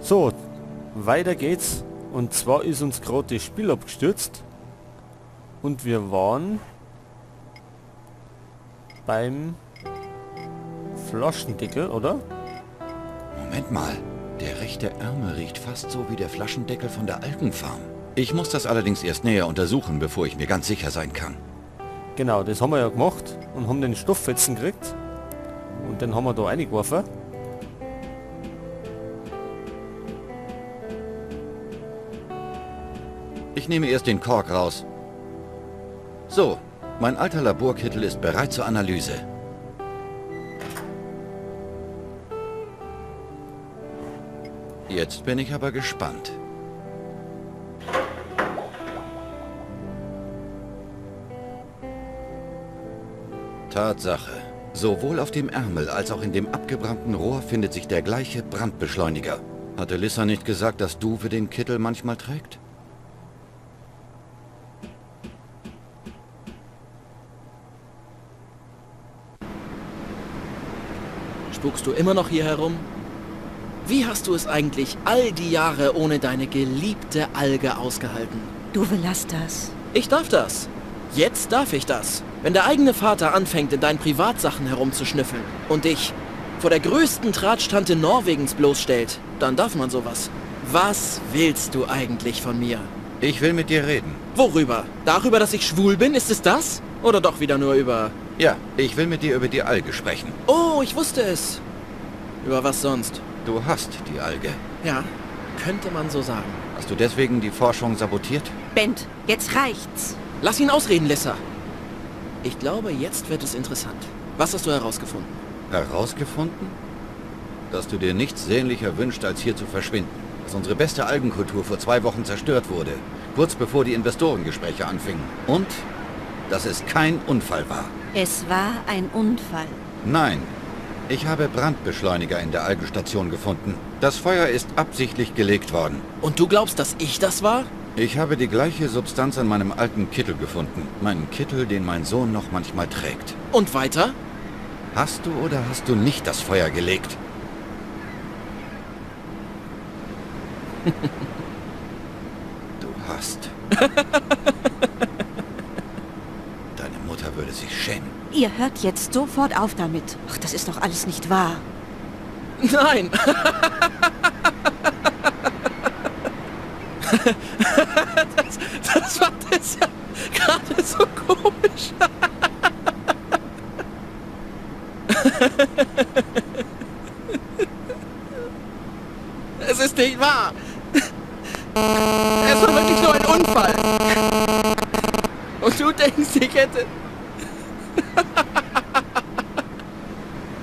So, weiter geht's. Und zwar ist uns gerade das Spiel abgestürzt. Und wir waren beim Flaschendeckel, oder? Moment mal, der rechte Ärmel riecht fast so wie der Flaschendeckel von der Algenfarm. Ich muss das allerdings erst näher untersuchen, bevor ich mir ganz sicher sein kann. Genau, das haben wir ja gemacht und haben den Stofffetzen gekriegt. Und den haben wir da reingeworfen. Ich nehme erst den Kork raus. So, mein alter Laborkittel ist bereit zur Analyse. Jetzt bin ich aber gespannt. Tatsache. Sowohl auf dem Ärmel als auch in dem abgebrannten Rohr findet sich der gleiche Brandbeschleuniger. Hatte Lissa nicht gesagt, dass Duwe den Kittel manchmal trägt? Spukst du immer noch hier herum? Wie hast du es eigentlich all die Jahre ohne deine geliebte Alge ausgehalten? Duwe, lass das. Ich darf das. Jetzt darf ich das. Wenn der eigene Vater anfängt, in deinen Privatsachen herumzuschnüffeln und dich vor der größten Tratschtante Norwegens bloßstellt, dann darf man sowas. Was willst du eigentlich von mir? Ich will mit dir reden. Worüber? Darüber, dass ich schwul bin? Ist es das? Oder doch wieder nur über... Ja, ich will mit dir über die Alge sprechen. Oh, ich wusste es. Über was sonst? Du hast die Alge. Ja, könnte man so sagen. Hast du deswegen die Forschung sabotiert? Bent, jetzt reicht's. Lass ihn ausreden, Lissa. Ich glaube, jetzt wird es interessant. Was hast du herausgefunden? Herausgefunden? Dass du dir nichts sehnlicher wünschst, als hier zu verschwinden. Dass unsere beste Algenkultur vor 2 Wochen zerstört wurde. Kurz bevor die Investorengespräche anfingen. Und dass es kein Unfall war. Es war ein Unfall. Nein. Ich habe Brandbeschleuniger in der Algenstation gefunden. Das Feuer ist absichtlich gelegt worden. Und du glaubst, dass ich das war? Ich habe die gleiche Substanz an meinem alten Kittel gefunden. Meinen Kittel, den mein Sohn noch manchmal trägt. Und weiter? Hast du oder hast du nicht das Feuer gelegt? Du hast. Deine Mutter würde sich schämen. Ihr hört jetzt sofort auf damit. Ach, das ist doch alles nicht wahr. Nein! Das war das ja gerade so komisch. Es ist nicht wahr. Es war wirklich nur ein Unfall. Und du denkst, ich hätte...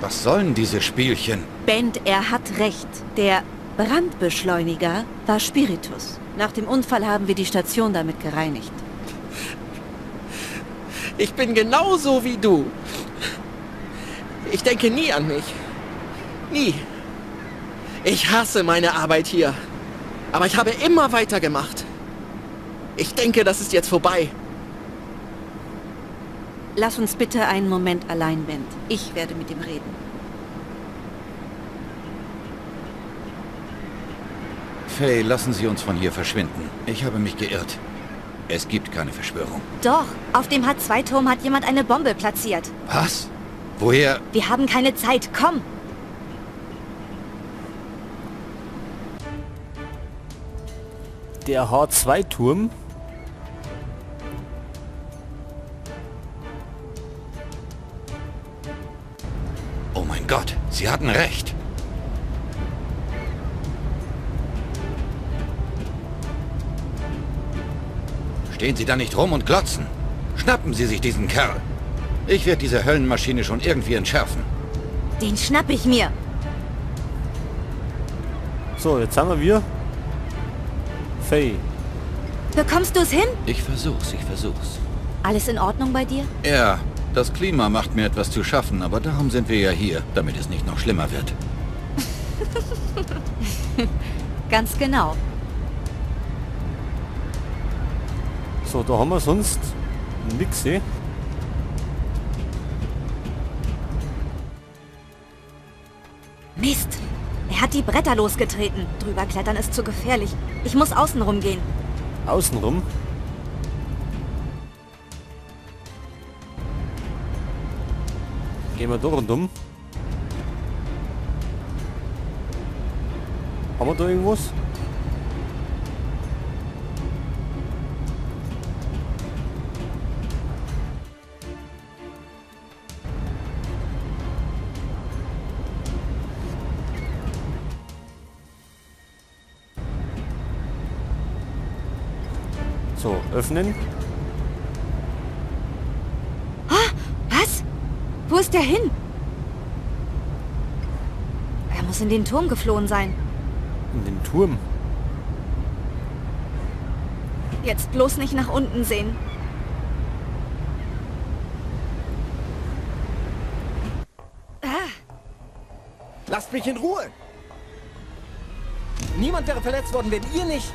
Was sollen diese Spielchen? Bent, er hat recht. Der Brandbeschleuniger war Spiritus. Nach dem Unfall haben wir die Station damit gereinigt. Ich bin genauso wie du. Ich denke nie an mich. Nie. Ich hasse meine Arbeit hier. Aber ich habe immer weitergemacht. Ich denke, das ist jetzt vorbei. Lass uns bitte einen Moment allein, Bent. Ich werde mit ihm reden. Faye, lassen Sie uns von hier verschwinden. Ich habe mich geirrt. Es gibt keine Verschwörung. Doch, auf dem H2-Turm hat jemand eine Bombe platziert. Was? Woher? Wir haben keine Zeit. Komm! Der H2-Turm. Oh mein Gott, Sie hatten recht. Stehen Sie da nicht rum und glotzen. Schnappen Sie sich diesen Kerl. Ich werde diese Höllenmaschine schon irgendwie entschärfen. Den schnapp ich mir. So, jetzt haben wir Faye. Bekommst du es hin? Ich versuch's, ich versuch's. Alles in Ordnung bei dir? Ja, das Klima macht mir etwas zu schaffen, aber darum sind wir ja hier, damit es nicht noch schlimmer wird. Ganz genau. So, da haben wir sonst nix, eh? Mist! Er hat die Bretter losgetreten. Drüber klettern ist zu gefährlich. Ich muss außenrum gehen. Außenrum? Gehen wir da rundum. Haben wir da irgendwas? So, öffnen. Ah, was? Wo ist der hin? Er muss in den Turm geflohen sein. In den Turm? Jetzt bloß nicht nach unten sehen. Ah. Lasst mich in Ruhe! Niemand wäre verletzt worden, wenn ihr nicht...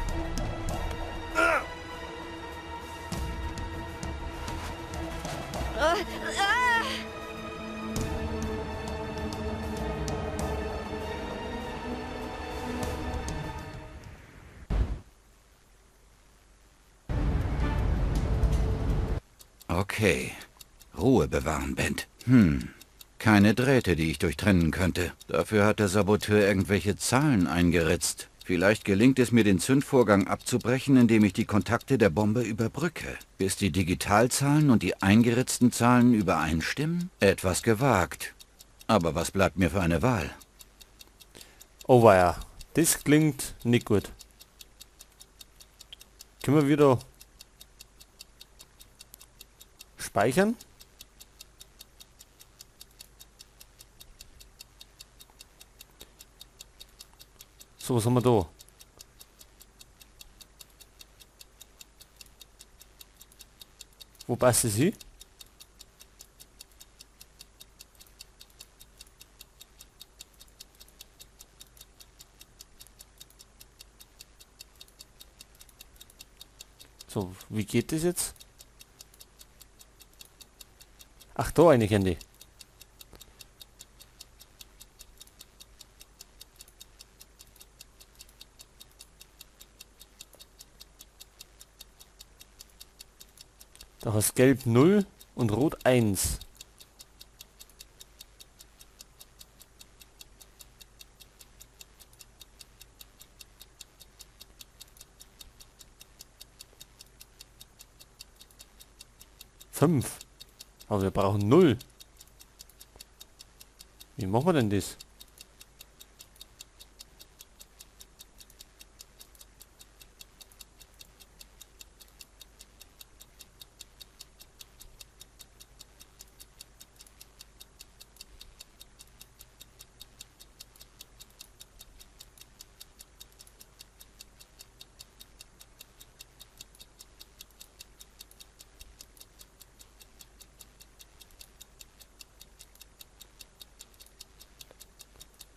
Okay. Ruhe bewahren, Bent. Keine Drähte, die ich durchtrennen könnte. Dafür hat der Saboteur irgendwelche Zahlen eingeritzt. Vielleicht gelingt es mir, den Zündvorgang abzubrechen, indem ich die Kontakte der Bombe überbrücke. Bis die Digitalzahlen und die eingeritzten Zahlen übereinstimmen? Etwas gewagt. Aber was bleibt mir für eine Wahl? Oh weia, das klingt nicht gut. Können wir wieder speichern? So, was haben wir da? Wo passt es hin? So, wie geht das jetzt? Ach, da eine Handy. Da hast Gelb 0 und Rot 1. 5. Aber wir brauchen 0. Wie machen wir denn das?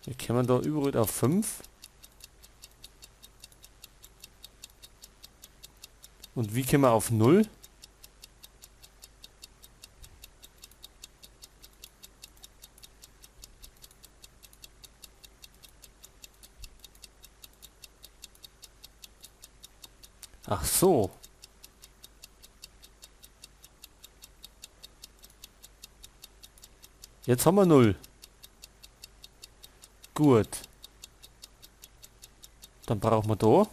Wir kommen da überall auf 5. Und wie kommen wir auf 0? Ach so. Jetzt haben wir 0. Gut. Dann brauchen wir da.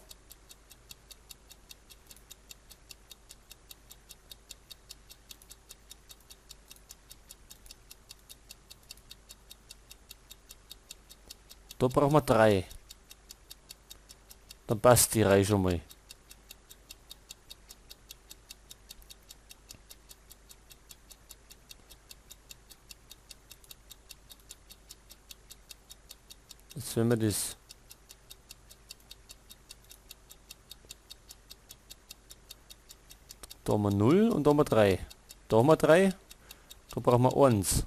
Da brauchen wir 3. Dann passt die Reihe schon mal. Jetzt wenn wir das da haben wir 0 und da haben wir 3. Da haben wir 3, da brauchen wir 1.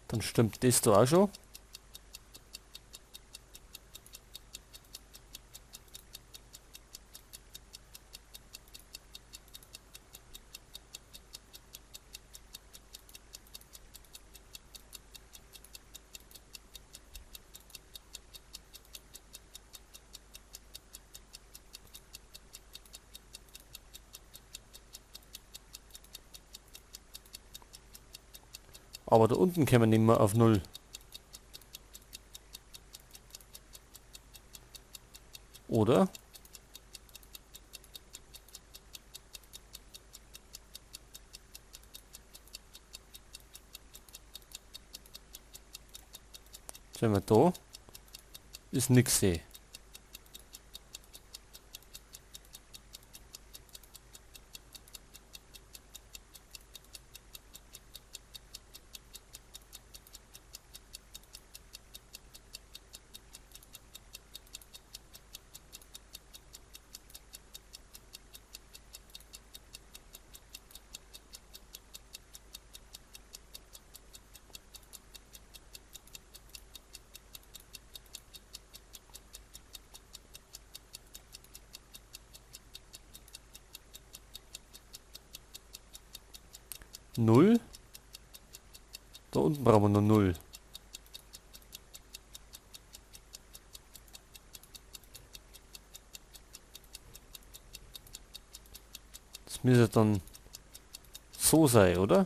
Dann stimmt das da auch schon. Aber da unten können wir nicht mehr auf 0. Oder? Sind wir da? Ist nix seh. Null. Da unten brauchen wir noch 0. Das müsste dann so sein, oder?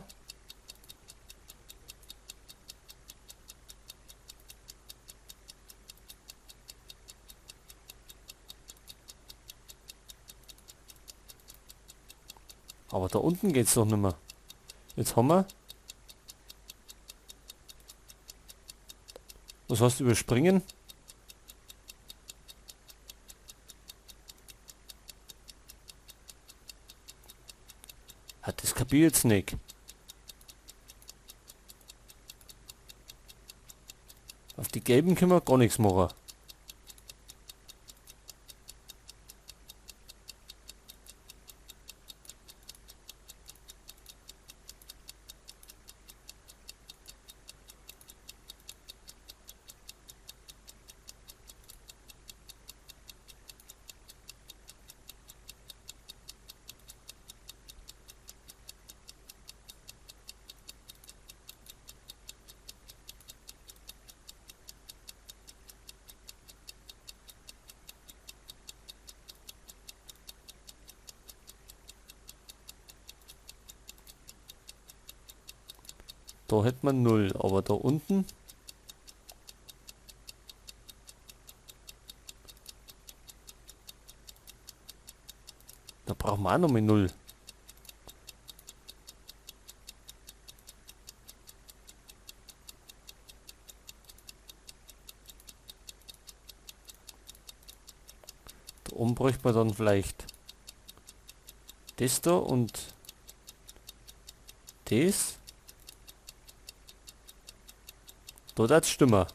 Aber da unten geht's doch nicht mehr. Jetzt haben wir... Was heißt überspringen? Hat das kapiert jetzt nicht. Auf die gelben können wir gar nichts machen. Da hätte man 0, aber da unten... Da brauchen wir auch noch mal 0. Da oben bräuchte man dann vielleicht das da und das. Da das stimmen.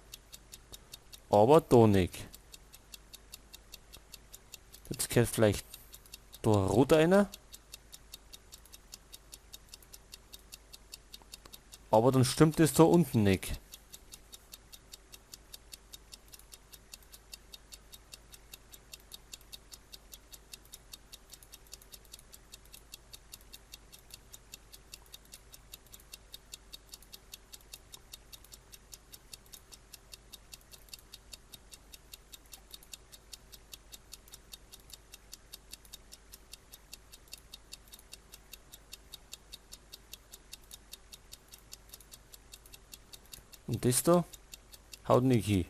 Aber da nicht. Jetzt gehört vielleicht da rot einer. Aber dann stimmt es da unten nicht. Und das da haut nicht hin.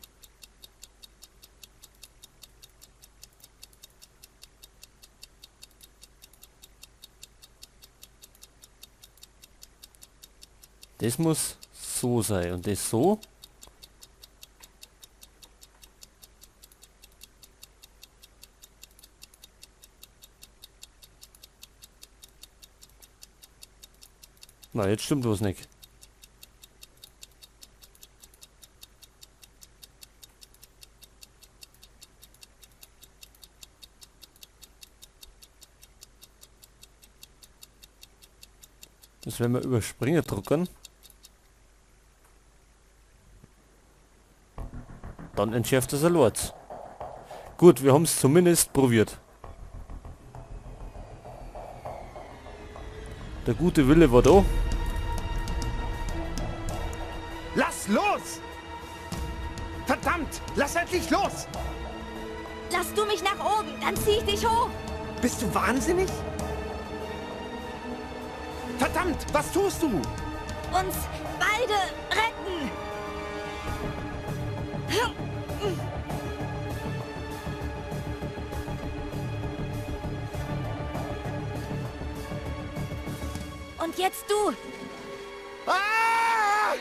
Das muss so sein und das so. Na, jetzt stimmt was nicht. Das werden wir überspringen drucken. Dann entschärft das Lords. Gut, wir haben es zumindest probiert. Der gute Wille war da. Lass los! Verdammt! Lass endlich los! Lass du mich nach oben, dann zieh ich dich hoch! Bist du wahnsinnig? Verdammt, was tust du? Uns bald beide retten. Und jetzt du. Ah!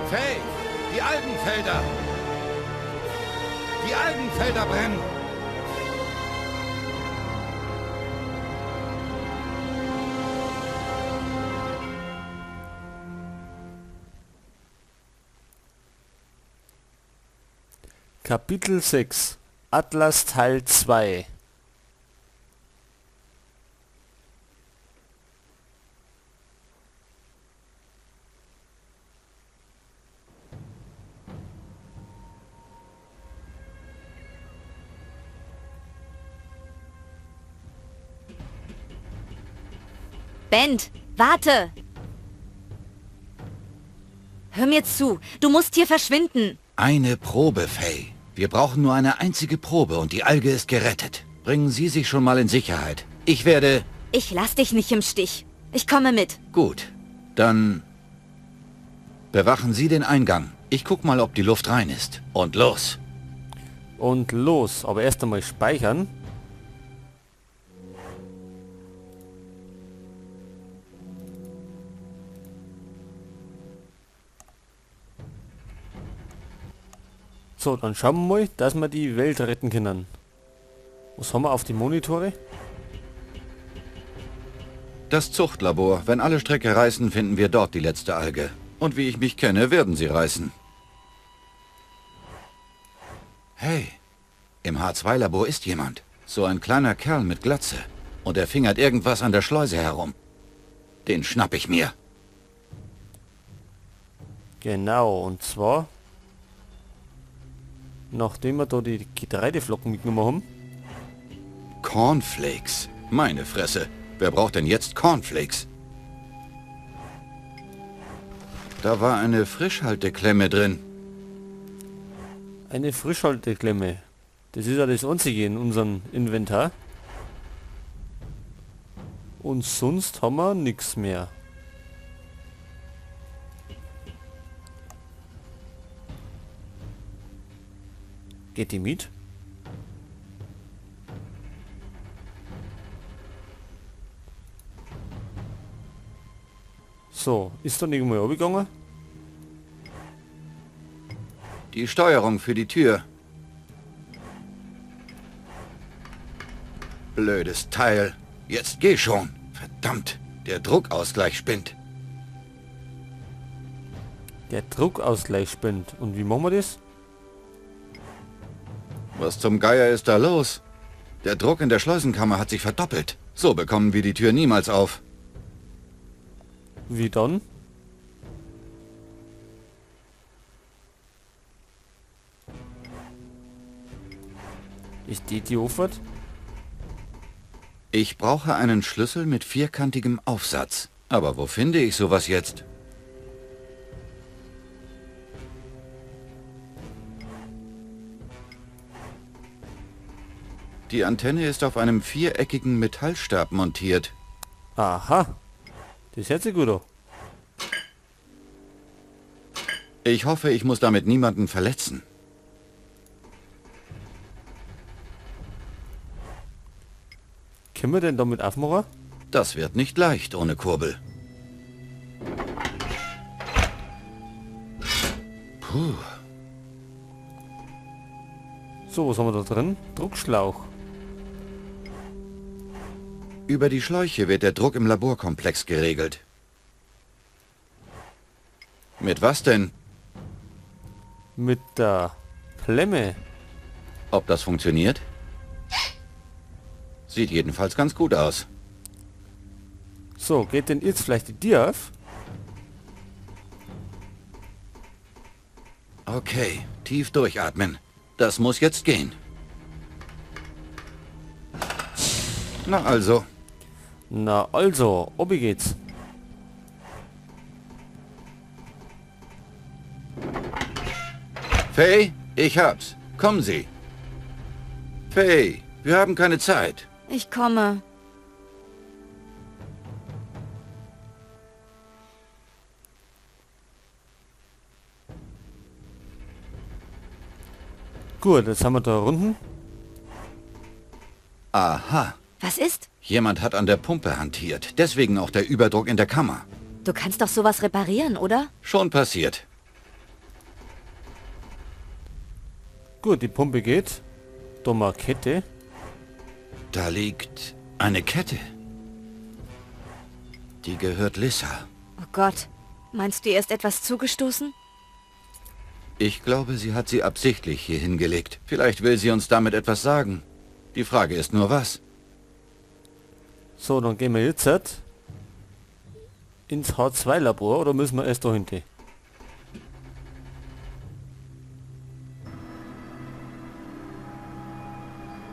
Faye, die Algenfelder! Die Algenfelder brennen! Kapitel 6 Atlas Teil 2. Bent, warte! Hör mir zu, du musst hier verschwinden. Eine Probe, Faye. Wir brauchen nur eine einzige Probe und die Alge ist gerettet. Bringen Sie sich schon mal in Sicherheit. Ich werde... Ich lass dich nicht im Stich. Ich komme mit. Gut, dann... Bewachen Sie den Eingang. Ich guck mal, ob die Luft rein ist. Und los! Und los, aber erst einmal speichern. So, dann schauen wir mal, dass wir die Welt retten können. Was haben wir auf die Monitore? Das Zuchtlabor. Wenn alle Stricke reißen, finden wir dort die letzte Alge. Und wie ich mich kenne, werden sie reißen. Hey, im H2-Labor ist jemand. So ein kleiner Kerl mit Glatze. Und er fingert irgendwas an der Schleuse herum. Den schnapp ich mir. Genau, und zwar... Nachdem wir da die Getreideflocken mitgenommen haben. Cornflakes. Meine Fresse. Wer braucht denn jetzt Cornflakes? Da war eine Frischhalteklemme drin. Eine Frischhalteklemme. Das ist ja das einzige in unserem Inventar. Und sonst haben wir nichts mehr. Geht die mit? So, ist da nicht mal runtergegangen? Die Steuerung für die Tür. Blödes Teil. Jetzt geh schon. Verdammt, der Druckausgleich spinnt. Der Druckausgleich spinnt. Und wie machen wir das? Was zum Geier ist da los? Der Druck in der Schleusenkammer hat sich verdoppelt. So bekommen wir die Tür niemals auf. Wie dann? Ist die offen? Ich brauche einen Schlüssel mit vierkantigem Aufsatz. Aber wo finde ich sowas jetzt? Die Antenne ist auf einem viereckigen Metallstab montiert. Aha. Das hört sich gut an. Ich hoffe, ich muss damit niemanden verletzen. Können wir denn damit aufmachen? Das wird nicht leicht ohne Kurbel. Puh. So, was haben wir da drin? Druckschlauch. Über die Schläuche wird der Druck im Laborkomplex geregelt. Mit was denn? Mit der Klemme. Ob das funktioniert? Sieht jedenfalls ganz gut aus. So, geht denn jetzt vielleicht die Tür auf? Okay, tief durchatmen. Das muss jetzt gehen. Na also. Na also, obi geht's. Faye, ich hab's. Kommen Sie. Faye, wir haben keine Zeit. Ich komme. Gut, jetzt haben wir da Runden. Aha. Was ist? Jemand hat an der Pumpe hantiert. Deswegen auch der Überdruck in der Kammer. Du kannst doch sowas reparieren, oder? Schon passiert. Gut, die Pumpe geht. Da mal Kette. Da liegt eine Kette. Die gehört Lissa. Oh Gott. Meinst du, ihr ist etwas zugestoßen? Ich glaube, sie hat sie absichtlich hier hingelegt. Vielleicht will sie uns damit etwas sagen. Die Frage ist nur, was. So, dann gehen wir jetzt ins H2-Labor, oder müssen wir erst dahinter?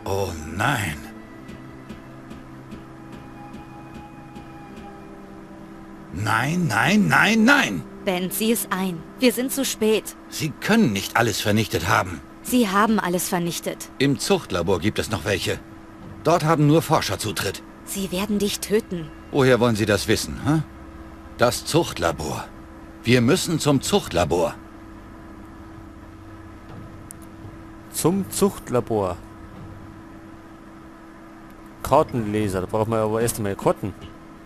Oh nein! Nein, nein, nein, nein! Ben, sieh es ein. Wir sind zu spät. Sie können nicht alles vernichtet haben. Sie haben alles vernichtet. Im Zuchtlabor gibt es noch welche. Dort haben nur Forscher Zutritt. Sie werden dich töten. Woher wollen Sie das wissen, hä? Das Zuchtlabor. Wir müssen zum Zuchtlabor. Zum Zuchtlabor. Kartenleser, da brauchen wir aber erst einmal Karten.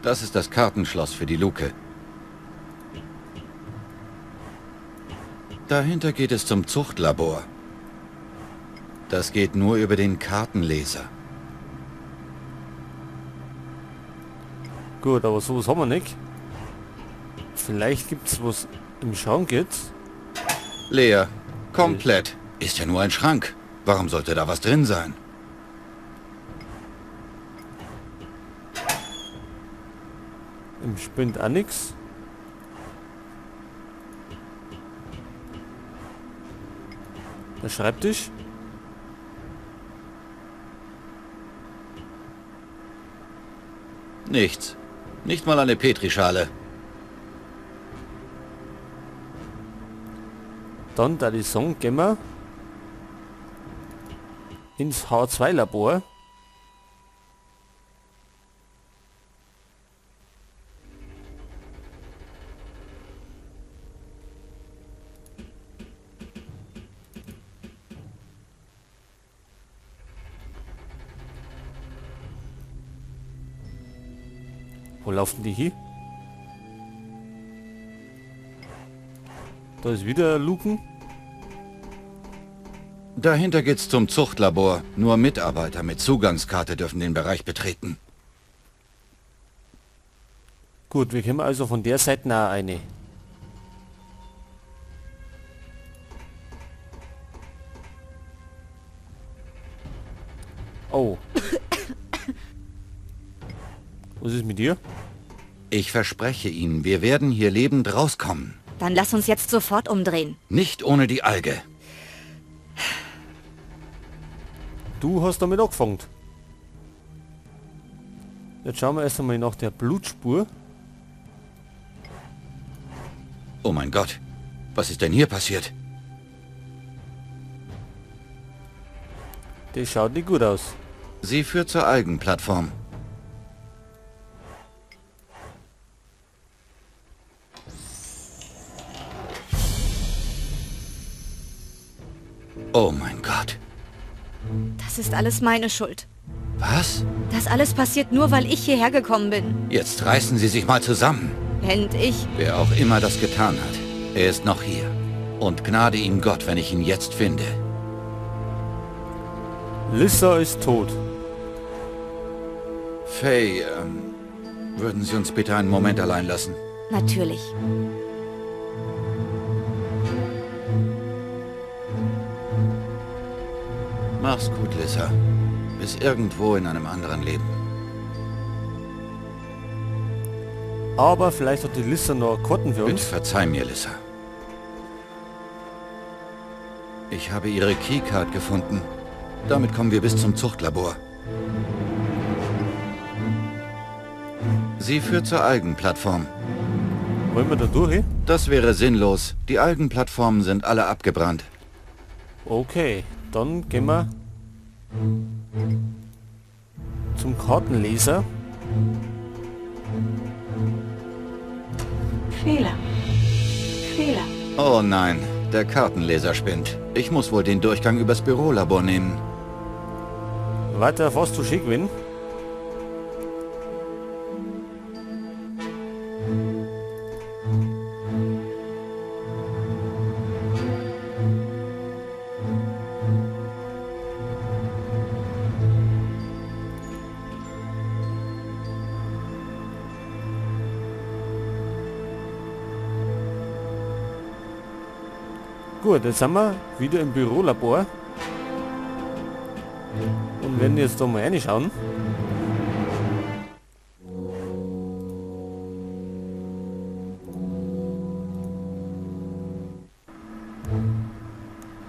Das ist das Kartenschloss für die Luke. Dahinter geht es zum Zuchtlabor. Das geht nur über den Kartenleser. Gut, aber sowas haben wir nicht. Vielleicht gibt es was im Schrank jetzt. Leer. Komplett. Ist ja nur ein Schrank. Warum sollte da was drin sein? Im Spind auch nix. Der Schreibtisch. Nichts. Nicht mal eine Petrischale. Dann, da die Song, gehen wir ins H2-Labor. Wo laufen die hier? Da ist wieder Luken. Dahinter geht's zum Zuchtlabor. Nur Mitarbeiter mit Zugangskarte dürfen den Bereich betreten. Gut, wir kommen also von der Seite nah eine. Oh. Was ist mit dir? Ich verspreche Ihnen, wir werden hier lebend rauskommen. Dann lass uns jetzt sofort umdrehen. Nicht ohne die Alge. Du hast damit angefangen. Jetzt schauen wir erst einmal nach der Blutspur. Oh mein Gott, was ist denn hier passiert? Das schaut nicht gut aus. Sie führt zur Algenplattform. Oh mein Gott. Das ist alles meine Schuld. Was? Das alles passiert nur, weil ich hierher gekommen bin. Jetzt reißen Sie sich mal zusammen. Bent, ich... Wer auch immer das getan hat, er ist noch hier. Und gnade ihm Gott, wenn ich ihn jetzt finde. Lissa ist tot. Faye, würden Sie uns bitte einen Moment allein lassen? Natürlich. Mach's gut, Lissa. Bis irgendwo in einem anderen Leben. Aber vielleicht hat die Lissa noch Karten für uns. Bitte verzeih mir, Lissa. Ich habe ihre Keycard gefunden. Damit kommen wir bis zum Zuchtlabor. Sie führt zur Algenplattform. Wollen wir da durch? Das wäre sinnlos. Die Algenplattformen sind alle abgebrannt. Okay. Dann gehen wir zum Kartenleser. Fehler. Fehler. Oh nein, Der Kartenleser spinnt. Ich muss wohl den Durchgang übers Bürolabor nehmen. Weiter fast zu schick gewesen. Gut, jetzt sind wir wieder im Bürolabor. Und wenn wir jetzt da mal reinschauen.